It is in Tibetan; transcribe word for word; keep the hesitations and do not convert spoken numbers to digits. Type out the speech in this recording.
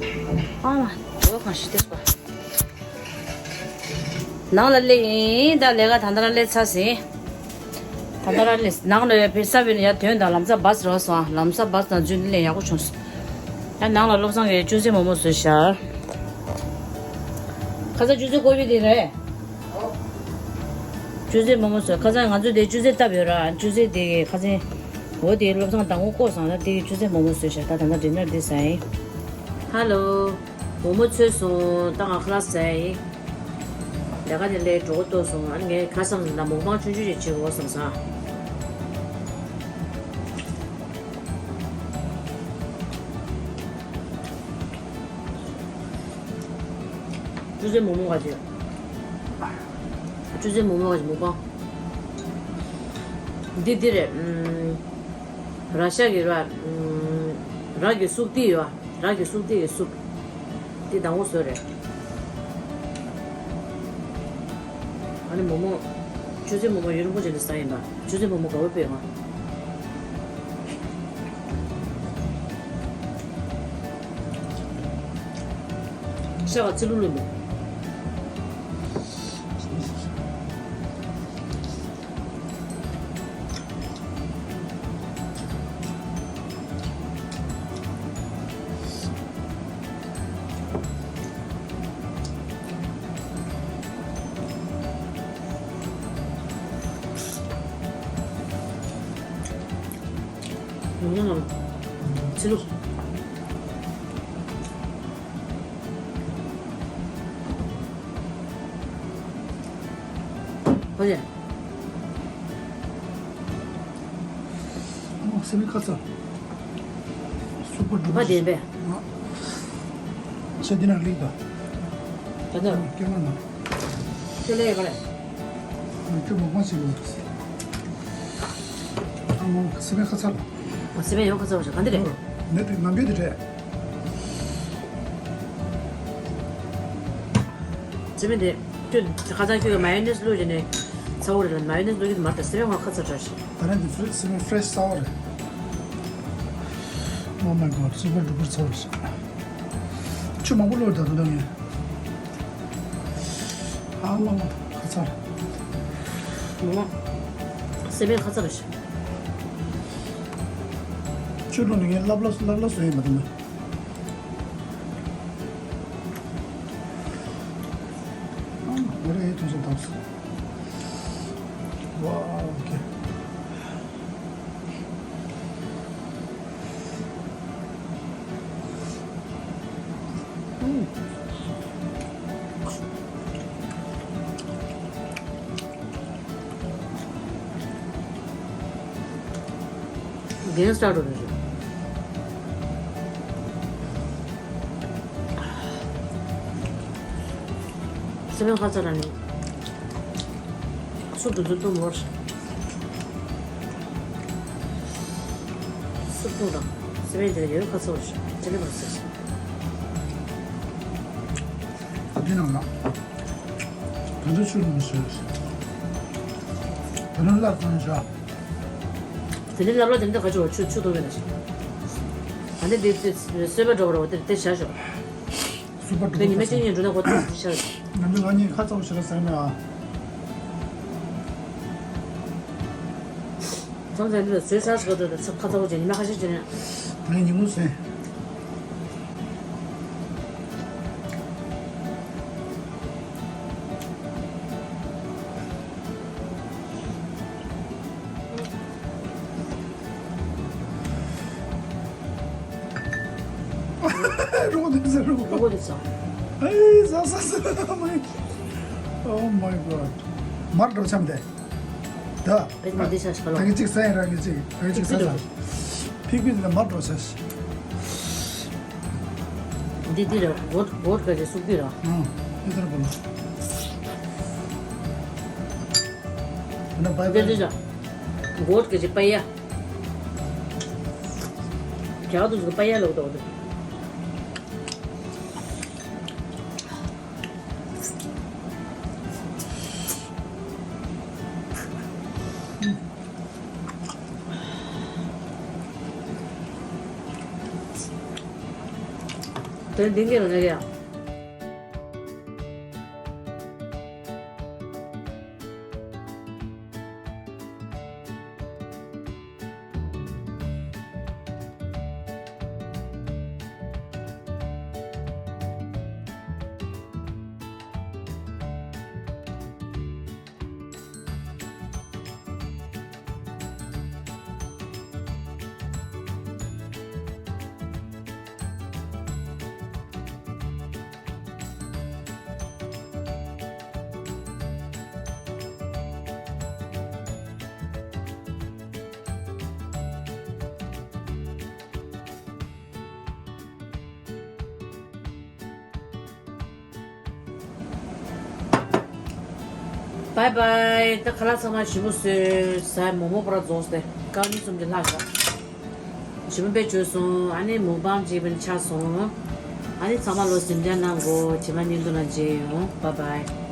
ཨ་མ། འོ་གང་ཞིག་ལྟས་པ། ནང་ལ་སླེབས་ཡིན། ད་ལས་ཀ་ད་ལྟ་ར་སླེབས་ཚར་ཟིན། ད་ལྟ་ར་སླེབས། ནང་ལ་ཕེབས་ས་བས་ནས་ཡར་ཐོན་དང་། ལམ་སང་བཱས་རག་སོང་། ལམ་སང་བཱས་དང་འཛུལ་ནས་ཡག་པོ་བྱུང་སོང་། ཡང་ནང་ལ་བློ་བཟང་གིས་ཅུང་ཟད་མོག་མོག་བཟོས་ཤག་ཁ་སང་ཅུང་ཟད་ཀོ་བི་དེ་རེད། ཅུང་ཟད་མོག་མོག་བཟོས། ཁ་སང་ང་ཚོ་དེ་ཅུང་ཟད་བཏབ་ཡོད་ར། ཅུང་ཟད་དེ་ཁ་སང་འོ་དེ་བློ་བཟང་དང་པོ་བསྐོལ་སོང་། ད་དེ་ཅུང་ཟད་མོག་མོག་བཟོས་ཤག་ད་ད་ལྟ་ཌི་ནར་དེ་ཟ་ཡིན། ཧ་ལོ། མོག་མོག་ཚོས་སོང་། ད་ང་ཁ་ལག་ཟ་ཡིན། ལས་ཀ་དེ་ལས་གྲོགས་ཏོ་སོང་། ཨ་ནི་ངས་ཁ་སང་ཟིན་ན་མོག་པང་ཆུང་ཆུང་ཞིག་བྱེད་དགོས་བསམ་སོང་། ཅུང་ཟད་མོག་མོག་ག་ཅིག་ཅུང་ཟད་མོག་མོག་ག་ཅིག་མོག་པང་། འདི་འདི་རེད། ཨམ། ར་ཤ་གི་ར། ཨམ། ར་གི་སུབ་འདི་ཡོད། ར་གི་སུབ་འདི་གི་སུབ། འདི་དང་པོ་བཟོས་རེད། ཨ་ནི་མོག་མོག་ཅུང་ཟད་མོག་མོག་ཡུན་རིང་པོ་ཅིག་ལ་ཟ་ཡིན་པ། ཅུང་ཟད་མོག་མོག་དགའ་པོ་དཔེ་ཡོང་། ཤ་བ་ཚི་ལུ་ལུ་འདུག་ཚི་ལུ། ཨོ་ཡ། ཨོ་སེམས་ཁ་ཚ། སུ་པར་ཌུ་པར་བདེན་པས། ཨ། ས་འདི་ན་ལིག་ད། ད་ད། སྐྱོ་མ་ན། ཁྱོད་ལས་ཡོད་པ་རེད། ཁྱོད་མོག་པང་ཞིག་ལ། ཨ་མོ་སེམས་ཁ་ཚ་ལ། ཨ་སེམས་ཡོད་ཁ་ཚ་བ་ཞིག་ག་འདི་རེད། ནད་དེ་ནམ་རྒྱུན་དེ་རེད། སྤྱི་མི་དེ་ཁྱོད་ཁ་སང་ཁྱོད་ཀྱི་མ་ཡོ་ནེས་བླུགས་བྱས་ནས་ཚ་བོ་རེད་ལ། མ་ཡོ་ནེས་བླུགས་ཀྱི་མ་རེད། སེམས་ང་ཁ་ཚ་དྲགས་ཤིག་ད་རེས་འདི་ཚོ་སེམས་ཕེ་རེ་ཤི་ཚ་བོ་རེད། Oh my god, super duper ཚ་བོ་རེད། ཆུ་མང་པོ་བླུགས་ད་དུང་ད་ངས། ཨ་མ་མ་ཁ་ཚ་རེད། མ་མ། སེམས་ཁ་ཚ་རེད་ཤག་ཆུ་བླུགས་ནས་ངས་ལབ་ལབ་ལབ་ལབ་བཟོས་ཡིན་པ་དེ་ནི། ཨ་མ་རེད་ཐུགས་ཆེ་ཐག་སོ། ཝའོ། ཨོ་ཁེ། ཨུམ། གེང་སྟར་རེད། སེམས་ཁ་ཚ་ར་ནི། སུ་དུ་དུ་དུ་མོར། སུ་དུ་དང་སེམས་དེ་ཡོད་ཁ་ཚ་བར་ཞིག་དེ་ནི་མ་ཟེར། ད་དེ་ནང་ལ། ད་འདི་ཆུ་ལོན་ཟེར། ད་ནི་ལ་གང་བྱ། དེ་ནི་ལབ་ལ་དེ་འདི་ག་ཆུ་ཆུ་ཆུ་དོ་བས་ན་ཞིག་ད་ནི་དེ་དེ་སོས་པ་འགྲོ་བ་རོ་དེ་དེ་བྱ་ཞོག་སུ་པར་ཌུ་པར་ཁྱོད་ཉི་མ་གཅིག་གཉིས་འགྲོ་ན་གོ་ཐོས་ཤར། ང་ཚོ་ང་གཉིས་ཁ་ཚ་བོ་ཞིག་ལ་ཟེར་ནས་ཨ། ཚང་ཚང་འདི་ལ་བཟོས་ཚར་ཞིག་ག་ཚོད་ཁ་ཚ་བོ་བྱས་ཉི་མ་ཁ་ཤས་བྱས་ནས། ངས་ཉིན་མོ་ཟེར། རོགས་དེ་ཟེར་རོགས། རོགས་དེ་ཟེར། ཨེ་ཟ་ཟ་ཟ། Oh my, oh my god. མར་འགྲོ་ཆམ་དེ། ད། ཨེ་མ་འདི་ཤ་ཤ་ལོ། ད་གི་གཅིག་ཟ་ཡིན་ར་གི་གཅིག་ད་གི་གཅིག་ཟ་ཟ། ཕིག་ཕིག་འདི་ལ་མར་འགྲོ་ཆ་ཤི། འདི་འདི་ར་བོད་བོད་ག་ཅེ་སུག་འདི་ར། ཨང་། འདི་ལྟར་བོད་ལ། ན་བའི་འདི་བའི་འདི་ར། བོད་ག་ཅེ་པ་ཡ། རྒྱ་དུ་ཟུག་པ་ཡ་ལོག་དོག་དུ། དོན་འདི་གི་ལ་ངེས་ཡ། བའི་བའི། ད་ཁ་ལག་ཚང་མ་ཞིམ་པོ་བཟོས་ཟ། མོག་མོག་པོ་ར་རྫོགས་ཏེ་རྐང་གཉིས་གསུམ་གྱི་ལྷག་ཤག་ཞིམ་པོ་དཔེ་བྱུང་སོང་། ཨ་ནི་མུག་པང་ཅིག་བྱས་ཆགས་སོང་། ཨ་ནི་ཚང་མ་ལོ་གཟིམ་འཇག་གནང་གོ། རྗེས་མ་བརྙན་ཐུང་ནང་མཇལ་ཡོང་། བའི་བའི།